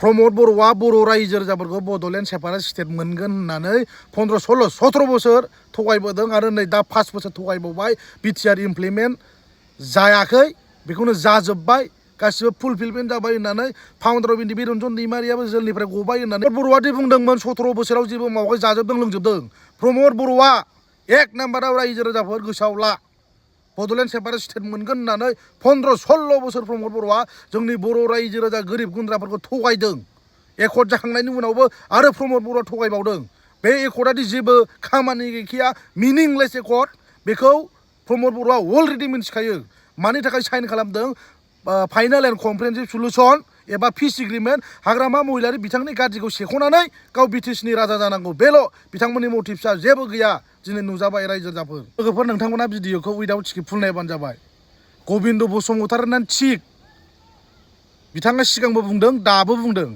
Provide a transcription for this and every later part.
प्रमद बर'आ बर' रायजो राजाफोरखौ बड'लेण्ड सेपारेट स्टेट मोनगोन होननानै 15, 16, 17 बोसोर थगायबोदों आरो नै दा 5 बोसोर थगायबावबाय बिटिआर इमप्लिमेन्ट जायाखै बेखौनो जाजोब्बाय गासिबो फुलफिलमेन्ट जाबाय होननानै फाउन्डार अफ इन्डि बिरन्जन दैमारियाबो जेलनिफ्राय गबाय होननानै बर'आदि बुंदोंमोन 17 बोसोराव जेबो मावाखै जाजोबदों लोंजोबदों प्रमद बर'आ 1 नाम्बाराव रायजो राजाफोर गोसोआव ला बड'लेण्ड सेपारेट स्टेट मोनगोन होननानै 15, 16 बोसोर प्रमद बर'आ जोंनि बर' रायजो राजा गोरिब गुन्द्राफोरखौ थगायदों एकर्ड जाखांनायनि उनावबो आरो प्रमद बर'आ थगायबावदों बे एकर्डआदि जेबो खामानि गैखाया मिनिंलेस एकर्ड बेखौ प्रमद बर'आ अलरेडि मिन्थिखायो मानि थाखाय साइन खालामदों फाइनाल एन्ड कमप्रिहेनसिभ सल्युसन एबा पिस एग्रिमेन्ट हाग्रामा महिलारि बिथांनि गाज्रिखौ सेख'नानै गाव बिटिसिनि राजा जानांगौ बेल' बिथांमोननि मटिभ्सआ जेबो गैया दिनै नुजाबाय रायजो राजाफोर लोगोफोर नोंथांमोना भिडिअखौ उइदाउट स्क्रिप्ट फुल नायबानो जाबाय गबिन्द बसुमतारिना थिग बिथाङा सिगांबो बुंदों दाबो बुंदों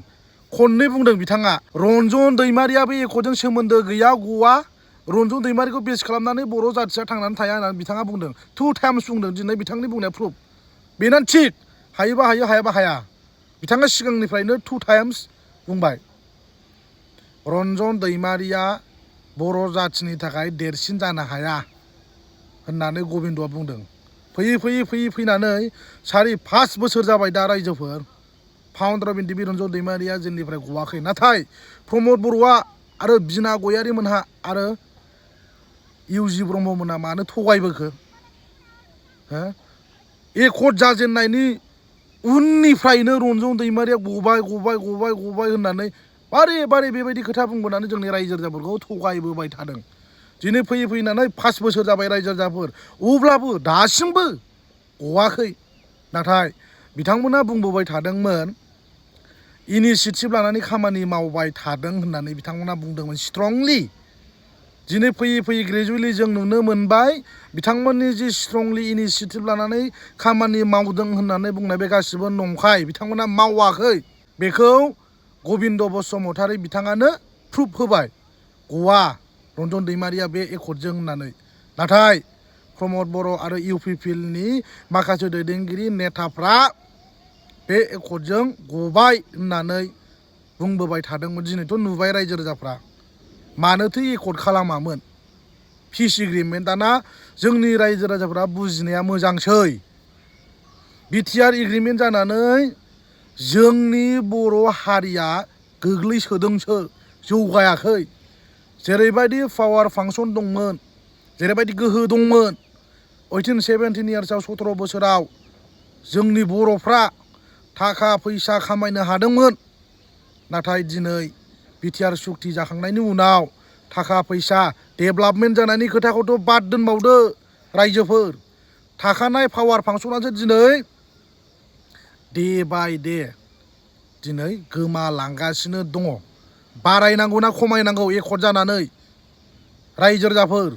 खननै बुंदों बिथाङा रन्जन दैमारिया बे एकर्डजों सोमोन्दो गैया गवा रन्जन दैमारिखौ बेस खालामनानै बर' जाथिया थांनानै थाया होननानै बिथाङा बुंदों 2 टाइम्स बुंदों दिनै बिथांनि बुंनाया प्रुफ बेनो थिग हायोबा हायो हायाबा हाया बिथाङा सिगांनिफ्रायनो 2 टाइम्स बुंबाय रन्जन दैमारिया बर' जाथिनि थाखाय देरसिन जानो हाया होननानै गबिन्दआ बुंदों फैयै फैनानै 4-5 बोसोर जाबाय दा रायजोफोर फाउन्डार अफ इन्डि बिरन्जन दैमारिया जेलनिफ्राय गवाखै नाथाय प्रमद बर'आ आरो बिना गयारिमोनहा आरो इउजि ब्रह्ममोनहा मानो थगायबोखो एकर्ड जाजेननायनि उननिफ्रायनो रन्जन दैमारिया गबाय होननानै बारे बेबायदि खोथा बुंबोनानै जोंनि रायजो राजाफोरखौ थगायबोबाय थादों दिनै फैनानै 5 बोसोर जाबाय रायजो राजाफोर अब्लाबो दासिमबो गवाखै नाथाय बिथांमोना बुंबोबाय थादोंमोन इनिसियेटिभ लानानै खामानि मावबाय थादों होननानै बिथांमोना बुंदोंमोन स्ट्रंलि दिनै फैयै ग्रेजुवेलि जों नुनो मोनबाय बिथांमोननि जि स्ट्रंलि इनिसियेटिभ लानानै खामानि मावदों होननानै बुंनाय बे गासिबो नंखाय बिथांमोना मावाखै बेखौ गबिन्द बसुमतारि बिथाङानो प्रुफ होबाय गवा रन्जन दैमारिया बे एकर्डजों होननानै नाथाय प्रमद बर' आरो इउपिपिएलनि माखासे दैदेनगिरि नेताफ्रा बे एकर्डजों गबाय होननानै बुंबोबाय थादोंमोन दिनैथ' नुबाय रायजो राजाफ्रा मानोथो एकर्ड खालामामोन पिस एग्रिमेन्ट दाना जोंनि रायजो राजाफ्रा बुजिनाया मोजांसै बिटिआर एग्रिमेन्ट जानानै जोंनि बर' हारिया गोग्लैसोदोंसो जौगायाखै जेरैबायदि पावार फांसन दंमोन जेरैबायदि गोहो दंमोन 18-17 इयार्सआव 17 बोसोराव जोंनि बर'फ्रा थाखा फैसा खामायनो हादोंमोन नाथाय दिनै बिटिआर सुक्ति जाखांनायनि उनाव थाखा फैसा डेभेलपमेन्ट जानायनि खोथाखौथ' बाद दोनबावदो रायजोफोर थाखानाय पावार फांसनासो दिनै डे बाय डे दिनै गोमालांगासिनो दङ बारायनांगौ ना खमायनांगौ एकर्ड जानानै रायजो राजाफोर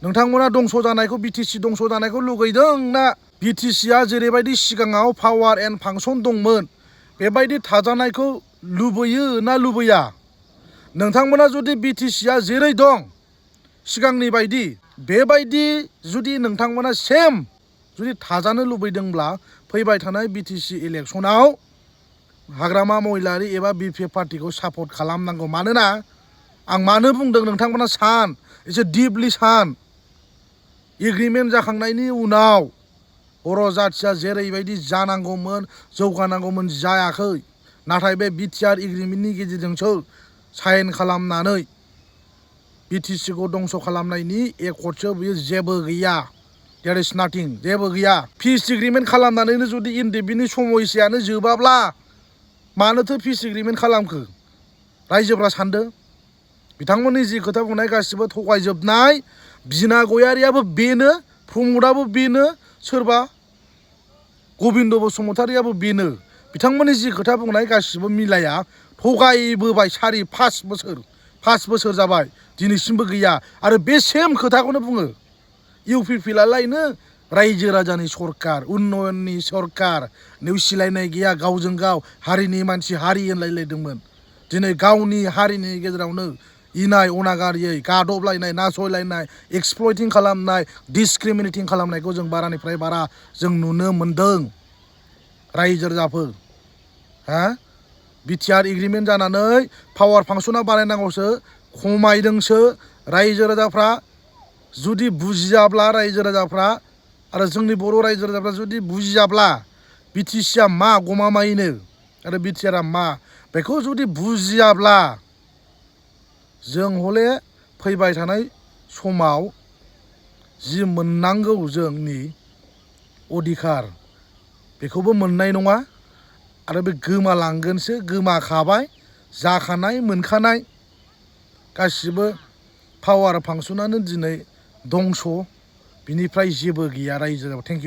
नोंथांमोना दंस' जानायखौ बिटिसि दंस' जानायखौ लुगैदों ना बिटिसिआ जेरैबायदि सिगाङाव पावार एन्ड फांसन दंमोन बेबायदि थाजानायखौ लुबैयो ना लुबैया नोंथांमोना जुदि बिटिसिआ जेरै दं सिगांनि बायदि बेबायदि जुदि नोंथांमोना सेम जुदि थाजानो लुबैदोंब्ला फैबाय थानाय बिटिसि इलेक्सनाव हाग्रामा महिलारि एबा बिपिएफ पार्टिखौ सापर्ट खालामनांगौ मानोना आं मानो बुंदों नोंथांमोना सान एसे डिपलि सान एग्रिमेन्ट जाखांनायनि उनाव बर' जाथिया जेरैबायदि जानांगौमोन जौगानांगौमोन जायाखै नाथाय बे बिटिआर एग्रिमेन्टनि गेजेरजोंसो साइन खालामनानै बिटिसिखौ दंस' खालामनायनि एकर्डसो बियो जेबो गैया देयर इज नाथिं जेबो गैया पिस एग्रिमेन्ट खालामनानैनो जुदि इनडेफिनिट समयसायानो जोबाब्ला मानोथो पिस एग्रिमेन्ट खालामखो रायजोफ्रा सानदो बिथांमोननि जि खोथा बुंनाय गासिबो थगायजोबनाय बिना गयारियाबो बेनो प्रमदआबो बेनो सोरबा गबिन्द बसुमतारियाबो बेनो बिथांमोननि जि खोथा बुंनाय गासिबो मिलाया थगायबोबाय 5 बोसोर जाबाय दिनैसिमबो गैया आरो बे सेम खोथाखौनो बुङो इउपिपिएलआलायनो रायजो राजानि सरकार उन्नयननि सरकार नेवसिलायनाय गैया गावजों गाव हारिनि मानसि हारि होनलायलायदोंमोन दिनै गावनि हारिनि गेजेरावनो इनाय अनागारियै गादबलायनाय नासयलायनाय एक्सप्लयटिं खालामनाय डिसक्रिमिनेटिं खालामनायखौ जों बारानिफ्राय बारा जों नुनो मोनदों रायजो राजाफोर बिटिआर एग्रिमेन्ट जानानै पावार फांसना बानायनांगौसो खमायदोंसो रायजो राजाफ्रा जुदि बुजियाब्ला रायजो राजाफ्रा आरो जोंनि बर' रायजो राजाफ्रा जुदि बुजियाब्ला बिटिसिआ मा गमामायैनो आरो बिटिआरआ मा बेखौ जुदि बुजियाब्ला जों हले फैबाय थानाय समाव जि मोननांगौ जोंनि अधिकार बेखौबो मोननाय नङा आरो बे गोमालांगोनसो गोमाखाबाय जाखानाय मोनखानाय गासिबो पावार फांसनानो दिनै दंस' बिनिफ्राय जेबो गैया रायजो राजाफ्रा। Thank you.